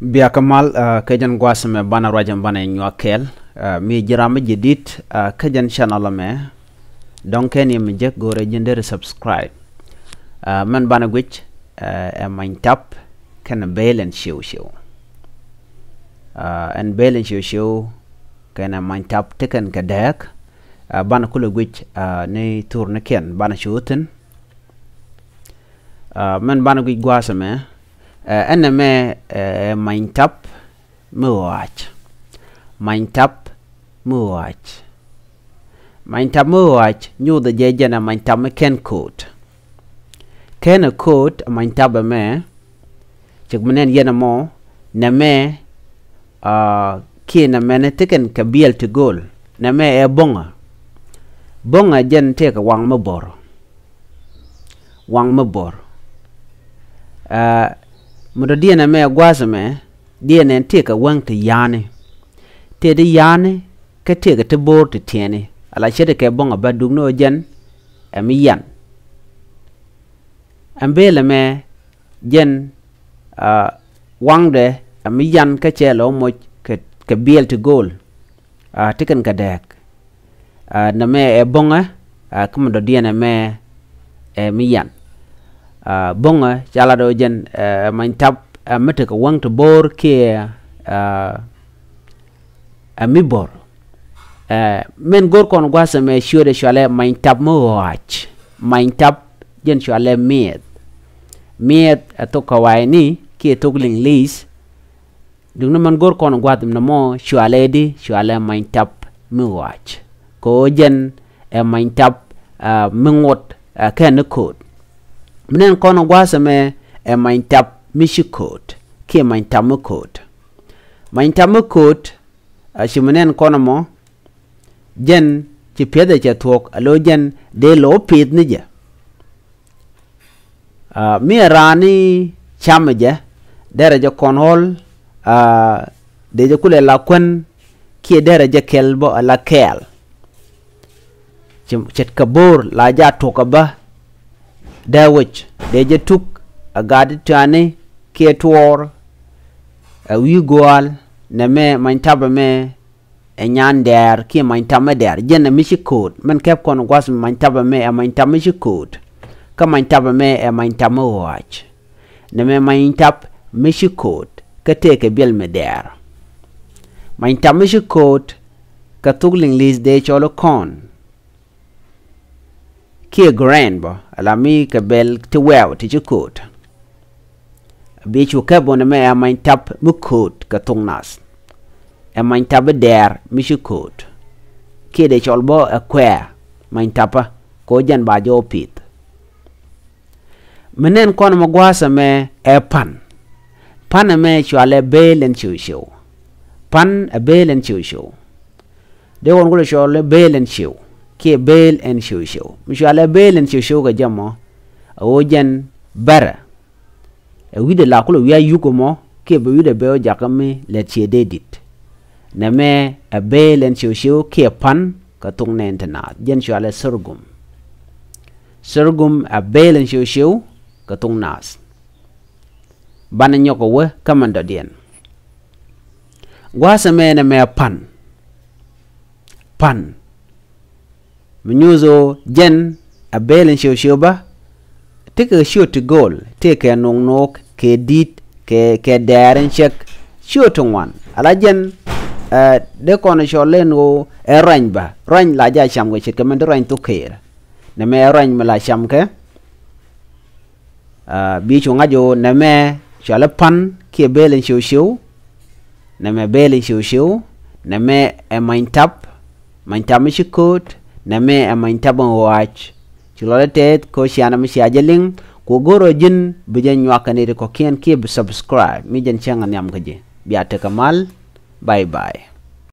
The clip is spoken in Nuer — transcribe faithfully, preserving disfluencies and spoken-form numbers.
Bia kä mal, ah, kä jɛn gua̱a̱th ɛmɛ banɛ ruac ɛn banɛ nyuak kɛɛl, ah, mi ji̱ ram mi ji̱ di̱t, ah, kä jɛn channel ɛmɛ. Dɔ̱ŋ kɛn yɛ mi jek go̱rɛ ji̱n deri subscribe. Ah, mɛn banɛ guic, ah, ɛ many tap kɛnɛ bel ɛn ciw ciw. Ah, ɛn bel ɛn ciw ciw kɛnɛ many tap ti kɛn kɛ dɛɛk. Ah, banɛ kulɛ guic, ah, ni thur ni kɛn banɛ cu thi̱n. Ah, mɛn banɛ guic gua̱a̱th ɛmɛ, ah, ɛn ɛmɛ, ah, many tap mi ɣɔac. Many tap mi ɣɔac. Many tap mi ɣɔac nyuuthɛ jɛ jɛn ɛ many tap mi kɛn ko̱o̱t. Kɛn ɛ ko̱o̱t ɛ many tap ɛmɛ, cik mi nɛn yɛn ɛmɔ, nɛmɛ, ah, kiɛ nɛmɛ ni thikɛn kɛ biɛl ti go̱o̱l. Nɛmɛ ɛ bo̱ŋä. Bo̱ŋä jɛn tëëkɛ waŋ mi bo̱r. Waŋ mi bo̱r. Ah, mi dɔ̱diɛn ɛmɛ gua̱a̱th ɛmɛ, diɛn ɛn tëëkɛ wäŋ ti ya̱a̱ni. Tëë di ya̱a̱ni, kä tëëkɛ ti bo̱r ti tiɛɛni. Ala ce̱tkɛ bo̱ŋä bä duk ni ɣöö jɛn ɛ mi yan. Ɛn bel ɛmɛ jɛn, ah, waŋdɛ ɛ mi yan kä cɛ lɛ ɣä moc kɛ, kɛ biɛl ti go̱o̱l. Ah, ti kɛn kɛ dɛɛk. Ah, nɛmɛ ɛ bo̱ŋä, ah, kä mi dɔ̱diɛn ɛmɛ ɛ mi yan. Ah, bo̱ŋä ca lat ɣöö jɛn, eh, many tap, eh, mi tekɛ wäŋ ti bo̱r kiɛ, ah, ɛ mi bo̱r. Eh, mɛn go̱r kɔn gua̱a̱th ɛmɛ ciötdɛ cualɛ many tap mi ɣɔac. Many tap jɛn cualɛ miɛth. Miɛth ɛ thok kawayni kiɛ thok liŋli̱th. Duk ni mɛn go̱r kɔn gua̱a̱th ɛmɛ mɔ cualɛ di, cualɛ many tap mi ɣɔac. Kɛ ɣöö jɛn ɛ many tap, ah, mi ŋuɔt, ah, kɛn ni ko̱o̱t. Mi nɛn kɔn gua̱a̱th ɛmɛ ɛ many tap mi ci ko̱o̱t kiɛ many tap mi ko̱o̱t. Many tap mi ko̱o̱t, ah, ci mi nɛn kɔn ɛmɔ, jɛn ci piɛthɛ cɛ thuɔ̱k, a lo̱ jɛn dee lo̱ pi̱i̱th ni jɛ. Ah, mi ɛ raan ni camɛ jɛ, derɛ jɛ kɔn ɣɔl, ah, dee jɛ kulɛ la kuän, kiɛ derɛ jɛ kɛl bä ala kɛɛl. Ci, ce̱tkɛ bo̱r la jɛ a tuɔkä bä, dee wec, dee jɛ tuk, a gat ti tuani, kiɛ tuɔɔr, a wi̱i̱ gua̱a̱l, nɛmɛ many tap ɛmɛ, ɛ nyan dɛɛr kiɛ many tap mi dɛɛr. Jɛn ɛ mi ci ko̱o̱t. Mɛn kɛp kɔn gua̱a̱th ɛmɛ many tap ɛmɛ ɛ many tap mi ci ko̱o̱t. Kä many tap ɛmɛ ɛ many tap mi ɣɔac. Nɛmɛ many tap mi ci ko̱o̱t kä tëëkɛ biɛl mi dɛɛr. Many tap mi ci ko̱o̱t kɛ thok liŋli̱th dee cɔl i̱ corn. Kiɛ grain bä, ala mi kɛ bɛl ti wɛɛw ti ci ko̱o̱t. Bi cu kɛp bä nɛmɛ ɛ many tap mi ko̱o̱t kɛ thok nath. Ɛ many tap i̱ dɛɛr mi ci ko̱o̱t. Kiɛ dee cɔl bä ɛ kuɛɛr many tapä, kɛ ɣöö jɛn ba jɔw pi̱th. Mi nɛn kɔn ɛmɛ gua̱a̱th ɛmɛ ɛ pan. Pan ɛmɛ cualɛ bel ɛn ciw ciw. Pan ɛ bel ɛn ciw ciw. Dee ɣɔn kulɛ cualɛ bel ɛn ciw kiɛ bel ɛn ciw ciw. Mi cualɛ bel ɛn ciw ciw kɛ jɛ mɔ, a ɣöö jɛn bärɛ. Ɛ wi̱cdɛ la kulɛ wi̱i̱ a yuk ɛmɔ kiɛ bɛ wi̱cdɛ bɛ ɣä jakä mi lät ciɛ dee di̱t. Nɛmɛ ɛ bel ɛn ciw ciw kiɛ pan kɛ thok nɛɛni ti naath. Jɛn cualɛ sorghum. Sorghum ɛ bel ɛn ciw ciw kɛ thok naath. Banɛ nyɔk ɛ wä kä mɛn dɔ̱diɛn. Gua̱a̱th ɛmɛ nɛmɛ ɛ pan. Pan. Mi nyuuth ɣöö jɛn ɛ bel ɛn ciw ciw bä. Tekɛ ciöt ti go̱o̱l, tekɛ nuɔk nuɔk, kɛ di̱t, kɛ, kɛ dɛɛr in cɛk. Ciöt ti ŋuan. Ala jɛn, eh, dee kɔn cɔl in ɣöö ɛ ruany bä. Ruany la jɛ a cam kɛ ce̱tkɛ min te ruany thok keer. Nɛmɛ ɛ ruany mi la cam kɛ. Ah, bi cu ŋa̱c ɣöö nɛmɛ cualɛ pan kiɛ bel in ciw ciw. Nɛmɛ bel in ciw ciw. Nɛmɛ ɛ many tap. Many tap mi ci ko̱o̱t. Nɛmɛ ɛ many tap in ɣɔac. Ci luɔt ɛ tɛth kɛ ɣöö cianɛ mi cia jɛ liŋ. Ku go̱r ɣöö ji̱n bi jɛ nyuak kɛ nɛy ti kɔ̱kiɛn kiɛ bi subscribe. Mi jɛn cäŋ ɛ nhiam kä ji̱. Bia tekɛ mal. Bye bye.